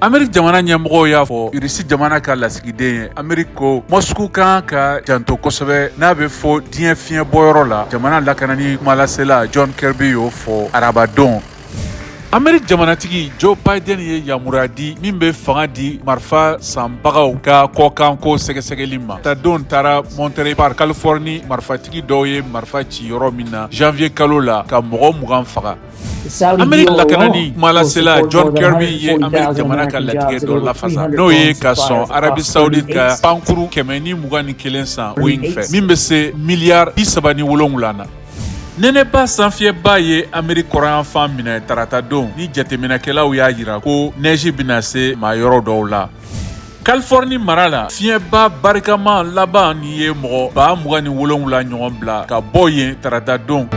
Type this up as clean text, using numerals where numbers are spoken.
Ameriki jamana ɲɛmɔgɔw y'a fɔ Irisi jamana ka lasigiden ye, Ameriki ko Moscou kan ka janto kosɛbɛ n'a bɛ fɔ diɲɛ fiɲɛ bɔyɔrɔ la. Jamana lakanani kumalasela John Kirby y'o fɔ arabadon. Ameriki jamanatigi Joe Biden ye yamaruya di min bɛ fanga di marifa sanbagaw ka kɔkanko sɛgɛsɛgɛli ma. Tadon taara Monterey Park, Californie, marifatigi dɔw ye marifa ci yɔrɔ min na janvier kalo la ka mɔgɔ 20 faga. Ameriki lakanani kumalasela John Kirby ye Ameriki jamana ka latigɛ dɔ lafasa, n'o ye ka sɔn Arabie Saoudite ka pankuru 121 san Boeing fɛ, min bɛ se miliyari 37 na. Nɛnɛba sanfiyɛba ye Ameriki kɔrɔnyanfan minɛ taratadon, ni jateminɛkɛlaw y'a jira ko nɛzi bɛna se maa yɔrɔ dɔw la. Californie mara la, fiɲɛba barikama laban nin ye mɔgɔ 27,000 ɲɔgɔn bila ka bɔ yen taratadon.